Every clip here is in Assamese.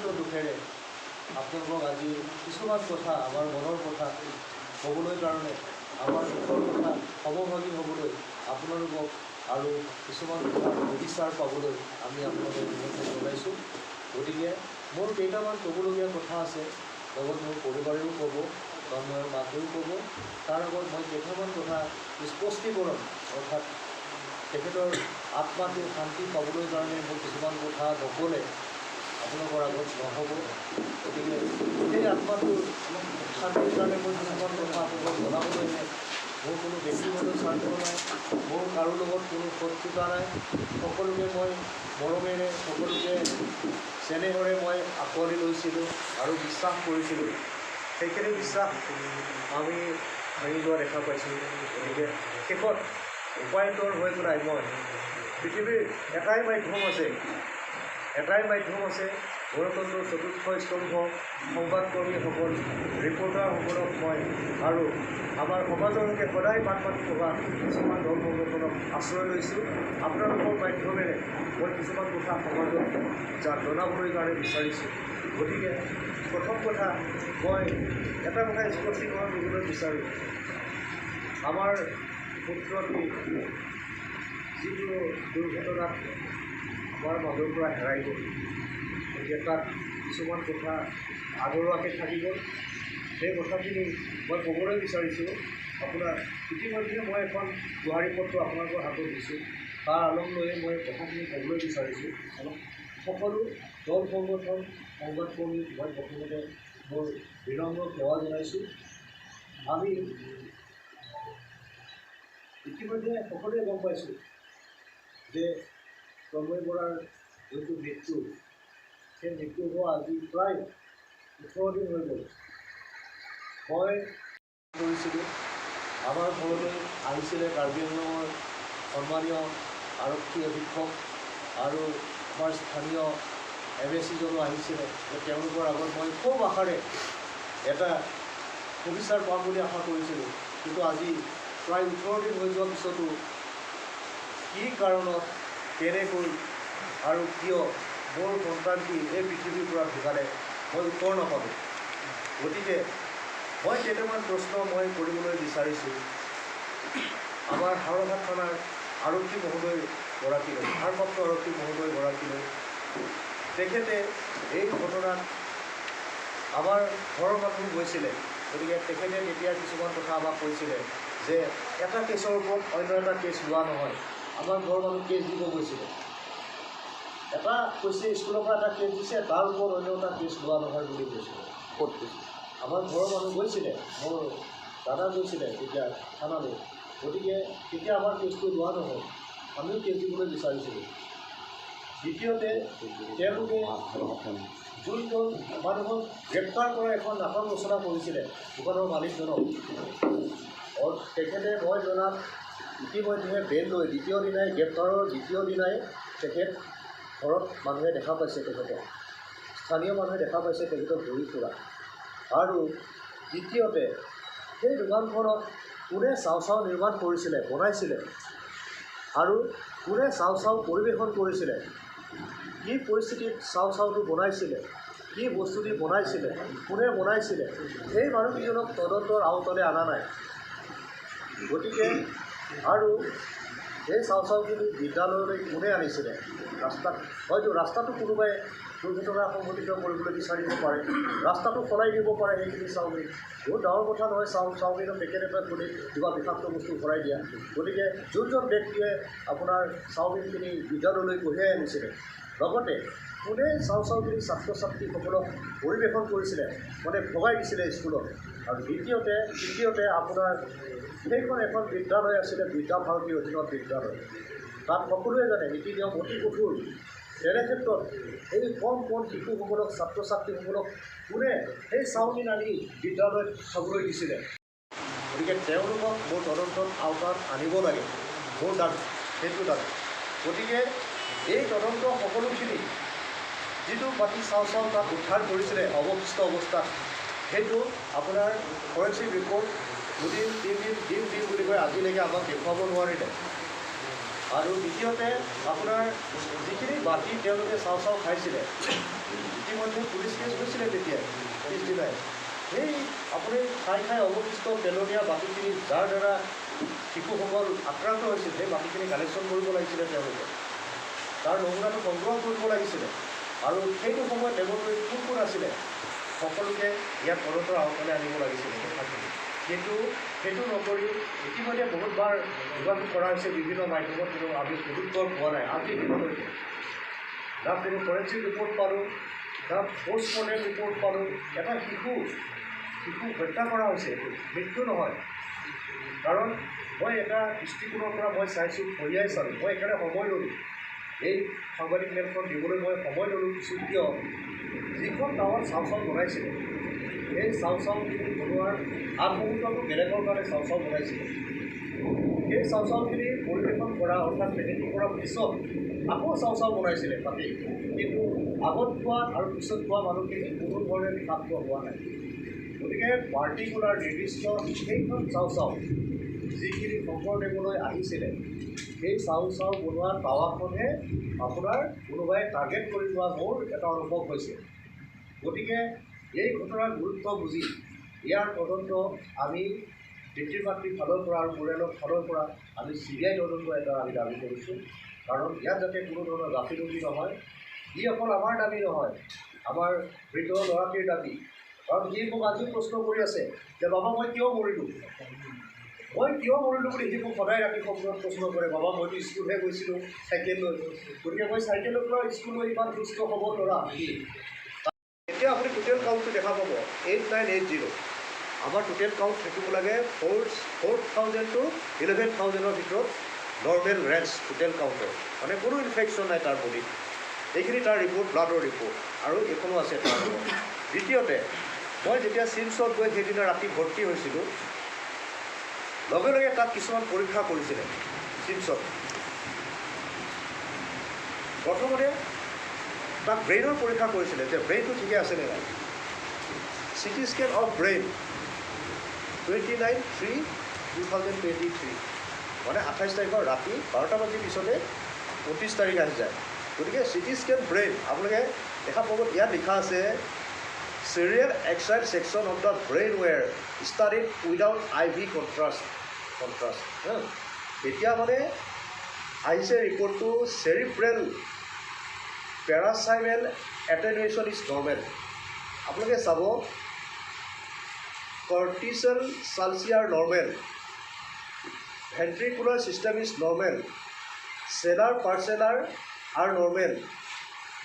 অত্যন্ত দুখেৰে আপোনালোকক আজি কিছুমান কথা, আমাৰ মনৰ কথা ক'বলৈ কাৰণে, আমাৰ দুখৰ কথা সমভাগী হ'বলৈ আপোনালোকক আৰু কিছুমান কথা বিচাৰ পাবলৈ আমি আপোনালোকক নিমন্ত্ৰণ জনাইছোঁ। গতিকে মোৰ কেইটামান ক'বলগীয়া কথা আছে, লগত মোৰ পৰিবাৰেও ক'ব, তন্ময়ৰ মাকেও ক'ব। তাৰ আগত মই কেইটামান কথা স্পষ্টীকৰণ, অৰ্থাৎ তেখেতৰ আত্মাটো শান্তি পাবলৈ কাৰণে মোৰ কিছুমান কথা নক'লে আপোনালোকৰ আগত নহ'ব। গতিকে সেই আত্মাটোৰ শান্তিৰ কাৰণে মই কিছুমান কথা আপোনালোকক জনাবলৈ মোৰ কোনো ব্যক্তিগত স্বাৰ্থ নাই, মোৰ কাৰো লগত কোনো শত্ৰুতা নাই। সকলোকে মই মৰমেৰে, সকলোকে চেনেহৰে মই আঁকোৱালি লৈছিলোঁ আৰু বিশ্বাস কৰিছিলোঁ। সেইখিনি বিশ্বাস আমি ভাঙি যোৱা দেখা পাইছোঁ। গতিকে শেষত উপায়ন্তৰ হৈ পেলাই মই পৃথিৱীৰ এটাই মাধ্যম আছে, এটাই মাধ্যম আছে, গণতন্ত্ৰৰ চতুৰ্থ স্তম্ভ সংবাদকৰ্মীসকল, ৰিপৰ্টাৰসকলক মই আৰু আমাৰ সমাজৰ হকে সদায় মাত মাতি থকা কিছুমান দল সংগঠনক আশ্ৰয় লৈছোঁ। আপোনালোকৰ মাধ্যমেৰে মই কিছুমান কথা সমাজত জনাবলৈ কাৰণে বিচাৰিছোঁ। গতিকে প্ৰথম কথা মই এটা কথা স্পষ্টীকৰণ দিবলৈ বিচাৰোঁ। আমাৰ পুত্ৰটি যিটো দুৰ্ঘটনাত আমাৰ মাজৰ পৰা হেৰাই গ'ল, গতিকে তাত কিছুমান কথা আধৰুৱাকৈ থাকি গ'ল। সেই কথাখিনি মই ক'বলৈ বিচাৰিছোঁ। আপোনাৰ ইতিমধ্যে মই এখন গোহাৰি পত্ৰ আপোনালোকৰ হাতত দিছোঁ, তাৰ আলম লৈয়ে মই কথাখিনি ক'বলৈ বিচাৰিছোঁ। সকলো দল সংগঠন, সংবাদকৰ্মীক মই প্ৰথমতে মোৰ বিনম্ৰ সেৱা জনাইছোঁ। আমি ইতিমধ্যে সকলোৱে গম পাইছোঁ যে তন্ময় বৰাৰ যোনটো মৃত্যু, সেই মৃত্যু হোৱা আজি প্ৰায় 18 দিন হৈ গ'ল। মই কৰিছিলোঁ, আমাৰ ঘৰলৈ আহিছিলে কাৰ্বি আংলঙৰ সন্মানীয় আৰক্ষী অধীক্ষক আৰু আমাৰ স্থানীয় এম এ চিজনো আহিছিলে। তেওঁলোকৰ আগত মই খুব আশাৰে এটা সুবিচাৰ পাম বুলি আশা কৰিছিলোঁ। কিন্তু আজি প্ৰায় 18 দিন হৈ যোৱাৰ পিছতো কি কাৰণত, কেনেকৈ আৰু কিয় মোৰ সন্তানটি এই পৃথিৱীৰ পৰা ঢুকালে মই উত্তৰ নাপালোঁ। গতিকে মই কেইটামান প্ৰশ্ন মই কৰিবলৈ বিচাৰিছোঁ আমাৰ হাওৰাঘাট থানাৰ আৰক্ষী মহোদয় গৰাকীলৈ, ভাৰপ্ৰাপ্ত আৰক্ষী মহোদয় গৰাকীলৈ। তেখেতে এই ঘটনাত আমাৰ ঘৰৰ মানুহ গৈছিলে, গতিকে তেখেতে তেতিয়া কিছুমান কথা আমাক কৈছিলে যে এটা কেছৰ ওপৰত অন্য এটা কেছ লোৱা নহয়। আমাৰ ঘৰৰ মানুহ কেছ দিব গৈছিলে, এটা কৈছে স্কুলৰ পৰা এটা কেছ দিছে, তাৰ ওপৰত অন্য এটা কেছ লোৱা নহয় বুলি কৈছিলে। ক'ত কৈছিলে? আমাৰ ঘৰৰ মানুহ গৈছিলে, মোৰ দাদা গৈছিলে তেতিয়া থানালৈ। গতিকে তেতিয়া আমাৰ কেছটো লোৱা নহ'ল, আমিও কেছ দিবলৈ বিচাৰিছিলোঁ। দ্বিতীয়তে তেওঁলোকে যোনজন মানুহক গ্ৰেপ্তাৰ কৰা এখন নাটক ৰচনা কৰিছিলে, দোকানৰ মালিকজনক, তেখেতে মই জনাত ইতিমধ্যে বেল লৈ দ্বিতীয় দিনাই, গ্ৰেপ্তাৰৰ দ্বিতীয় দিনাই তেখেত ঘৰত মানুহে দেখা পাইছে, তেখেতক স্থানীয় মানুহে দেখা পাইছে তেখেতক ঘূৰি ফুৰা। আৰু দ্বিতীয়তে সেই দোকানখনত কোনে চাও চাও নিৰ্মাণ কৰিছিলে, বনাইছিলে আৰু কোনে চাও চাও পৰিৱেশন কৰিছিলে, কি পৰিস্থিতিত চাও চাওটো বনাইছিলে, কি বস্তু দি বনাইছিলে, কোনে বনাইছিলে, সেই মানুহকেইজনক তদন্তৰ আওতালৈ অনা নাই। গতিকে আৰু সেই চাও চাওখিনি বিদ্যালয়লৈ কোনে আনিছিলে, ৰাস্তাত হয়তো ৰাস্তাটো কোনোবাই দুৰ্ঘটনা সংঘটিত কৰিবলৈ বিচাৰিব পাৰে, ৰাস্তাটো সলাই দিব পাৰে সেইখিনি চাওমিন। বহুত ডাঙৰ কথা নহয়, চাওমিনৰ পেকেট এটা খুলি কিবা বিষাক্ত বস্তু ভৰাই দিয়া। গতিকে যোনজন ব্যক্তিয়ে আপোনাৰ চাওমিনখিনি বিদ্যালয়লৈ কঢ়িয়াই আনিছিলে, লগতে কোনে চাও চাওখিনি ছাত্ৰ ছাত্ৰীসকলক পৰিৱেশন কৰিছিলে, মানে ভগাই দিছিলে স্কুলত। আৰু দ্বিতীয়তে তৃতীয়তে আপোনাৰ সেইখন এখন বিদ্যালয় আছিলে, বিদ্যা ভাৰতীৰ অধীনত বিদ্যালয়, তাত সকলোৱে জানে নীতি নিয়ম অতি কঠোৰ। তেনে ক্ষেত্ৰত এই কম কম শিশুসকলক, ছাত্ৰ ছাত্ৰীসকলক কোনে সেই চাওমিন আনি বিদ্যালয়ত খাবলৈ দিছিলে? গতিকে তেওঁলোকক মোৰ তদন্তত আওতাত আনিব লাগে, মোৰ দাবী, সেইটো দাবী। গতিকে এই তদন্ত সকলোখিনি যিটো বাতি চাও চাও তাত উদ্ধাৰ কৰিছিলে অৱশিষ্ট অৱস্থাত, সেইটো আপোনাৰ ফৰেনচিক ৰিপৰ্ট দুদিন তিনিদিন দিন দিন বুলি কৈ আজিলৈকে আমাক দেখুৱাব নোৱাৰিলে। আৰু দ্বিতীয়তে আপোনাৰ যিখিনি বাতি তেওঁলোকে চাও চাও খাইছিলে, ইতিমধ্যে ইতিমধ্যে পুলিচ কেছ হৈছিলে তেতিয়াই পিছদিনাই। সেই আপুনি খাই খাই অৱশিষ্ট পেলনীয়া বাকীখিনি যাৰ দ্বাৰা শিশুসকল আক্ৰান্ত হৈছিল, সেই বাকীখিনি কালেকশ্যন কৰিব লাগিছিলে, তেওঁলোকে তাৰ নমুনাটো সংগ্ৰহ কৰিব লাগিছিলে। আৰু সেইটো সময়ত লেবৰেটৰীত কোন কোন আছিলে সকলোকে ইয়াত তদন্তৰ আওতালৈ আনিব লাগিছিলে কথাখিনি। কিন্তু সেইটো নকৰি ইতিমধ্যে বহুতবাৰ যোগাযোগ কৰা হৈছে বিভিন্ন মাধ্যমত, কিন্তু আমি সুযোগ পোৱা নাই আজিৰ দিনলৈকে। না কোনো ফৰেঞ্চিক ৰিপৰ্ট পালোঁ, না পষ্টমৰ্টেম ৰিপৰ্ট পালোঁ। এটা শিশু হত্যা কৰা হৈছে, এইটো মৃত্যু নহয়। কাৰণ মই এটা দৃষ্টিকোণৰ পৰা মই চাইছোঁ, ফৰিয়াই চালোঁ, মই সেইকাৰণে সময় ল'লোঁ এই সাংবাদিক মেলখন দিবলৈ, মই সময় ল'লোঁ কিছু। কিয় যিখন গাঁৱত চাউ চাউ বনাইছিলে, সেই চাউ চাউখিনি বনোৱাৰ আগমুহূৰ্ততো বেলেগৰ কাৰণে চাউ চাউ বনাইছিলে। সেই চাউ চাউখিনি পৰিৱেশন কৰা অৰ্থাৎ পেকেটিং কৰাৰ পিছত আকৌ চাউ চাউ বনাইছিলে তাতেই, কিন্তু আগত খোৱা আৰু পিছত খোৱা মানুহখিনি কোনো ধৰণে বিষাক্ত হোৱা নাই। গতিকে পাৰ্টিকুলাৰ নিৰ্দিষ্ট সেইখন চাউ চাউ যিখিনি শংকৰদেৱলৈ আহিছিলে, সেই চাউ চাউ বনোৱা টাৱাখনহে আপোনাৰ কোনোবাই টাৰ্গেট কৰি লোৱা মোৰ এটা অনুভৱ হৈছে। গতিকে এই ঘটনাৰ গুৰুত্ব বুজি ইয়াৰ তদন্ত আমি পিতৃ মাতৃৰ ফালৰ পৰা আৰু পৰিয়ালৰ ফালৰ পৰা আমি চি বি আই তদন্ত এটা আমি দাবী কৰিছোঁ। কাৰণ ইয়াত যাতে কোনো ধৰণৰ গাফিলতি নহয়। ই অকল আমাৰ দাবী নহয়, আমাৰ বৃদ্ধ ল'ৰাটিৰ দাবী। কাৰণ সি মোক আজিও প্ৰশ্ন কৰি আছে যে বাবা মই কিয় মৰিলোঁ, মই কিয় মৰিলোঁ বুলি সি মোক সদায় ৰাতি সপোনত প্ৰশ্ন কৰে, বাবা মইতো স্কুলহে গৈছিলোঁ চাইকেল লৈ, গতিকে মই চাইকেলৰ পৰা স্কুললৈ ইমান সুস্থ সবল ল'ৰা সি। এতিয়া আপুনি টোটেল কাউণ্টটো দেখা পাব 8980। আমাৰ টোটেল কাউণ্ট থাকিব লাগে 4,000 টু 11,000ৰ ভিতৰত নৰ্মেল ৰেঞ্জ টোটেল কাউণ্টৰ, মানে কোনো ইনফেকশ্যন নাই তাৰ বডিত। এইখিনি তাৰ ৰিপৰ্ট, ব্লাডৰ ৰিপৰ্ট আৰু এইখনো আছে তাৰ লগত। দ্বিতীয়তে মই যেতিয়া চিমছত গৈ সেইদিনা ৰাতি ভৰ্তি হৈছিলোঁ, লগে লগে তাত কিছুমান পৰীক্ষা কৰিছিলে চিমছত। প্ৰথমতে তাক ব্ৰেইনৰ পৰীক্ষা কৰিছিলে যে ব্ৰেইনটো ঠিকে আছেনে নাই। CT scan of brain 29/3/2023, মানে 28 তাৰিখৰ ৰাতি 12টা বাজিৰ পিছতে 29 তাৰিখ আহি যায়। গতিকে চিটি স্কেন ব্ৰেইন আপোনালোকে দেখা পাব, ইয়াত লিখা আছে serial axial section of the brain were studied without IV contrast. এতিয়া মানে আহিছে ৰিপৰ্টটো, cerebral parenchymal attenuation is normal. আপোনালোকে চাব cortical sulci are normal, ventricular system is normal, sellar parcellar are normal,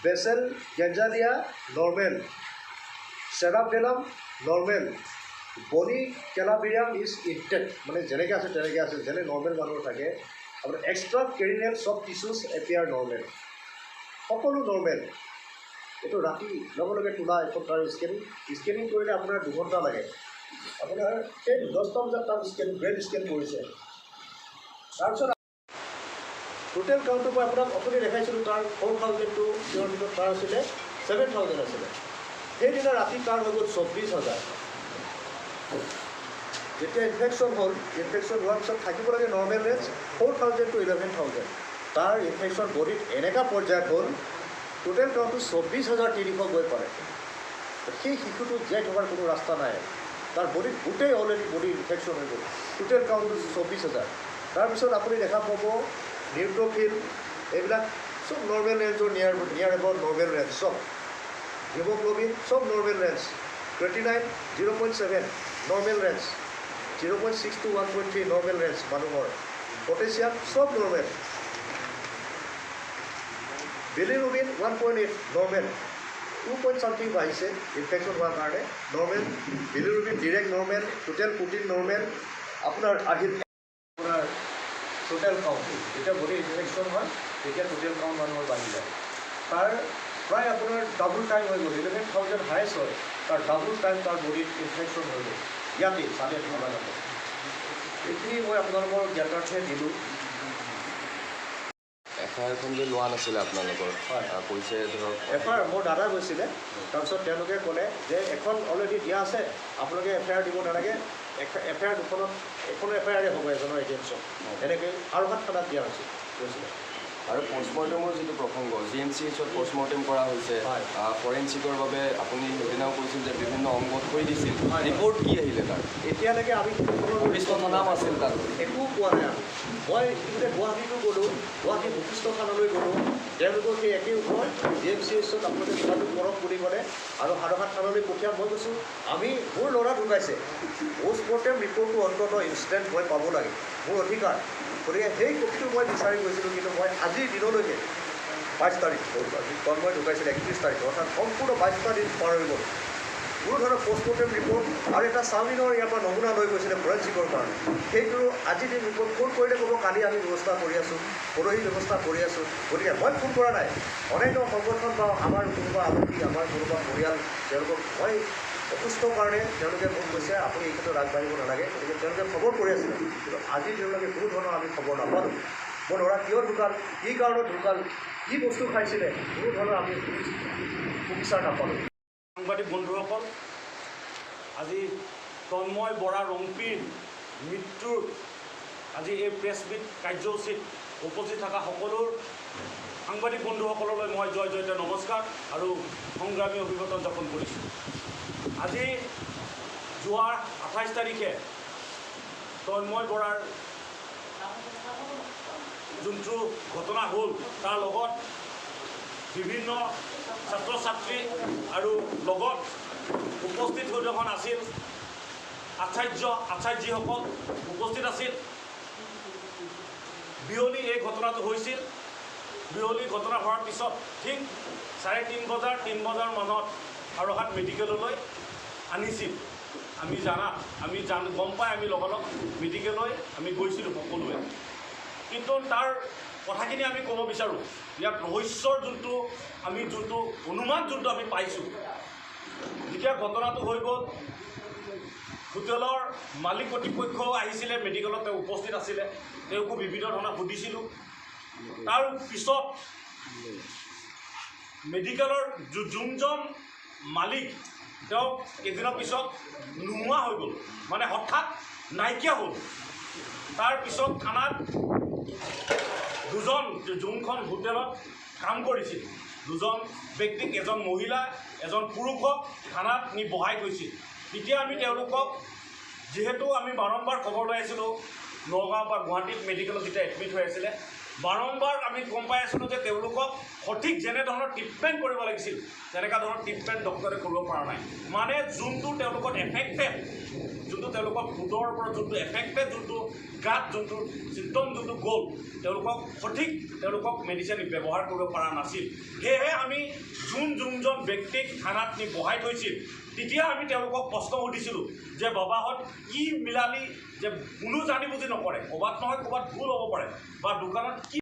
basal ganglia normal, cerebellum normal, bony calvarium is intact, মানে যেনেকৈ আছে তেনেকৈ আছে, যেনে নৰ্মেল মানুহৰ থাকে। আপোনাৰ এক্সট্ৰা কেৰিনেল চব টিচুজ এপিয়াৰ নৰ্মেল, সকলো নৰ্মেল। এইটো ৰাতি লগে লগে তোলা এখন তাৰ স্কেনিং কৰিলে আপোনাৰ 2 ঘণ্টা লাগে। আপোনাৰ সেই 10টা বজাত তাক ব্ৰেইন স্কেন কৰিছে। তাৰপিছত টোটেল কাউণ্টটো মই আপোনাক অথনি দেখাইছিলোঁ, তাৰ 4,000 টু ভিতৰত তাৰ আছিলে 7,000 আছিলে। সেইদিনা ৰাতি তাৰ হৈ গ'ল 24,000। যেতিয়া ইনফেকশ্যন হ'ল, ইনফেকশ্যন হোৱাৰ পিছত থাকিব লাগে নৰ্মেল ৰেঞ্জ 4,000 টু 11,000। তাৰ ইনফেকশ্যন বডিত এনেকুৱা পৰ্যায়ত হ'ল টোটেল কাউণ্টটো 24,300 গৈ পালে। সেই শিশুটো জীয়াই থকাৰ কোনো ৰাস্তা নাই, তাৰ বডিত গোটেই অলৰেডি বডি ইনফেকশ্যন হৈ গ'ল। টোটেল কাউণ্টটো 24,000। তাৰপিছত আপুনি দেখা পাব নিউট্ৰফিল এইবিলাক চব নৰ্মেল ৰেঞ্জৰ নিয়াৰ এবাউট নৰ্মেল ৰেঞ্জ, চব হিমোগ্ল'বিন চব normal range, 29 0.7 normal range, 0.6 to 1.3 normal range মানুহৰ, পটেছিয়াম চব normal, bilirubin 1.8 normal, 2 point something বাঢ়িছে ইনফেকশ্যন হোৱাৰ কাৰণে, normal, bilirubin direct normal, total protein normal. আপোনাৰ আহিল আপোনাৰ টোটেল কাউণ্ট, যেতিয়া বডি ইনফেকশ্যন হয় তেতিয়া টোটেল কাউণ্ট মানুহৰ বাঢ়ি যায়। তাৰ প্ৰায় আপোনাৰ ডাবল টাইম হৈ গ'ল, 11,000 হায়েষ্ট হয়, তাৰ ডাবল টাইম তাৰ বডিত ইনফেকশ্যন হৈ গ'ল ইয়াতেই চালে ধৰা। এইখিনি মই আপোনালোকৰ জ্ঞাতাৰ্থে দিলোঁ। এফ আই আৰখন যে লোৱা নাছিলে আপোনালোকৰ, হয়, কৈছে ধৰক এফ I R মোৰ দাদা গৈছিলে, তাৰপিছত তেওঁলোকে ক'লে যে এখন অলৰেডি দিয়া আছে, আপোনালোকে এফ I R দিব নালাগে, এফ I R দুখনত, এখনো এফ আই আৰে হ'ব এজনৰ এগেইনষ্টত, এনেকৈ আৰোহাট থানাত দিয়া হৈছে গৈছিলে। আৰু পষ্টমৰ্টেমৰ যিটো প্ৰসংগ, জিএমচিএইচত পষ্টমৰ্টেম কৰা হৈছে, হয়। ফৰেনচিকৰ বাবে আপুনি সেইদিনাও কৈছিল যে বিভিন্ন অংগ থৈ দিছিল, হয়। ৰিপৰ্ট কি আহিলে তাৰ? এতিয়ালৈকে আমি কোনো ধৰণৰ বশিষ্ঠ থানাও আছিল তাত। একো পোৱা নাই আমি। মই ইতিমধ্যে গুৱাহাটীতো গ'লোঁ, গুৱাহাটী বশিষ্ঠ থানালৈ গ'লোঁ, তেওঁলোকৰ সেই একেই উত্তৰ, জিএমচিএইচত আপোনালোকে যোগাযোগ কৰক বুলি ক'লে আৰু হাৰঘাট থানালৈ পঠিয়াম। মই কৈছোঁ আমি মোৰ ল'ৰা ঢুকাইছে, পষ্টমৰ্টেম ৰিপৰ্টটো অন্ততঃ ইনষ্টেণ্ট মই পাব লাগে, মোৰ অধিকাৰ। গতিকে সেই কপিটো মই বিচাৰি গৈছিলোঁ, কিন্তু মই আজিৰ দিনলৈকে 22 তাৰিখ, তন্ময় ঢুকাইছিলে 31 তাৰিখ, অৰ্থাৎ সম্পূৰ্ণ 22টা দিন পাৰ হৈ গ'ল, কোনো ধৰণৰ পষ্টমৰ্টেম ৰিপৰ্ট আৰু এটা চাওমিনৰ ইয়াৰ পৰা নমুনা লৈ গৈছিলে ফৰেঞ্চিকৰ কাৰণে, সেইটোৰো আজি দিন ৰিপৰ্ট ফোন কৰিলে ক'ব কালি আমি ব্যৱস্থা কৰি আছোঁ, পৰহি ব্যৱস্থা কৰি আছোঁ। গতিকে মই ফোন কৰা নাই, অন্যান্য সংগঠন বা আমাৰ কোনোবা আলহী, আমাৰ কোনোবা পৰিয়াল, তেওঁলোকক মই অসুস্থ কাৰণে তেওঁলোকে মোক কৈছে আপুনি এই ক্ষেত্ৰত আগবাঢ়িব নালাগে। গতিকে তেওঁলোকে খবৰ কৰি আছিলে, কিন্তু আজি তেওঁলোকে কোনো ধৰণৰ আমি খবৰ নাপালোঁ। মোৰ ল'ৰা কিয় ঢুকাল, কি কাৰণত ঢুকাল, কি বস্তু খাইছিলে, কোনো ধৰণৰ আমি সুবিচাৰ নাপালোঁ। সাংবাদিক বন্ধুসকল, আজি তন্ময় বৰা ৰংপিৰ মৃত্যুৰ আজি এই প্ৰেছ মিট কাৰ্যসূচীত উপস্থিত থকা সকলো সাংবাদিক বন্ধুসকললৈ মই জয় জয়তে নমস্কাৰ আৰু সংগ্ৰামী অভিবাদন জ্ঞাপন কৰিছোঁ। আজি যোৱা 28 তাৰিখে তন্ময় বৰাৰ যোনটো ঘটনা হ'ল, তাৰ লগত বিভিন্ন ছাত্ৰ ছাত্ৰী আৰু লগত উপস্থিত হৈ এখন আছিল আচাৰ্য আচাৰ্যীসকল উপস্থিত আছিল। বিয়লি এই ঘটনাটো হৈছিল। বিয়লি ঘটনা হোৱাৰ পিছত ঠিক 3:30 বজাৰ 3 বজাৰ মানত হাওৰাঘাট মেডিকেললৈ আনিছিল। আমি জানা আমি জান গম পাই আমি লগালগ মেডিকেললৈ আমি গৈছিলোঁ সকলোৱে। কিন্তু তাৰ কথাখিনি আমি ক'ব বিচাৰোঁ, ইয়াত ৰহস্যৰ যোনটো আমি যোনটো অনুমান যোনটো আমি পাইছোঁ, যেতিয়া ঘটনাটো হৈ গ'ল হোটেলৰ মালিক কৰ্তৃপক্ষও আহিছিলে, মেডিকেলত তেওঁ উপস্থিত আছিলে, তেওঁকো বিভিন্ন ধৰণে সুধিছিলোঁ। তাৰ পিছত মেডিকেলৰ যোনজন মালিক তেওঁ কেইদিনৰ পিছত নোহোৱা হৈ গ'ল, মানে হঠাৎ নাইকিয়া হ'ল। তাৰপিছত থানাত দুজন যোনখন হোটেলত কাম কৰিছিল দুজন ব্যক্তিক, এজন মহিলা এজন পুৰুষক থানাত নি বহাই থৈছিল। তেতিয়া আমি তেওঁলোকক, যিহেতু আমি বাৰম্বাৰ খবৰ লৈ আছিলোঁ নগাঁও বা গুৱাহাটীত মেডিকেলত যেতিয়া এডমিট হৈ আছিলে, বাৰম্বাৰ আমি গম পাই আছিলোঁ যে তেওঁলোকক সঠিক যেনেধৰণৰ ট্ৰিটমেণ্ট কৰিব লাগিছিল তেনেকুৱা ধৰণৰ ট্ৰিটমেণ্ট ডক্টৰে কৰিব পৰা নাই। মানে যোনটো তেওঁলোকৰ এফেক্টেড, যোনটো তেওঁলোকৰ ফুডৰ ওপৰত যোনটো এফেক্টেড, যোনটো গাত যোনটো চিমটম যোনটো গ'ল, তেওঁলোকক সঠিক তেওঁলোকক মেডিচিন ব্যৱহাৰ কৰিব পৰা নাছিল। সেয়েহে আমি যোনজন ব্যক্তিক থানাত নি বহাই থৈছিল, তেতিয়া আমি তেওঁলোকক প্ৰশ্ন সুধিছিলোঁ যে বাবাহঁত কি মিলালি যে কোনো জানি বুজি নকৰে, ক'ৰবাত নহয় ক'ৰবাত ভুল হ'ব পাৰে বা দোকানত কি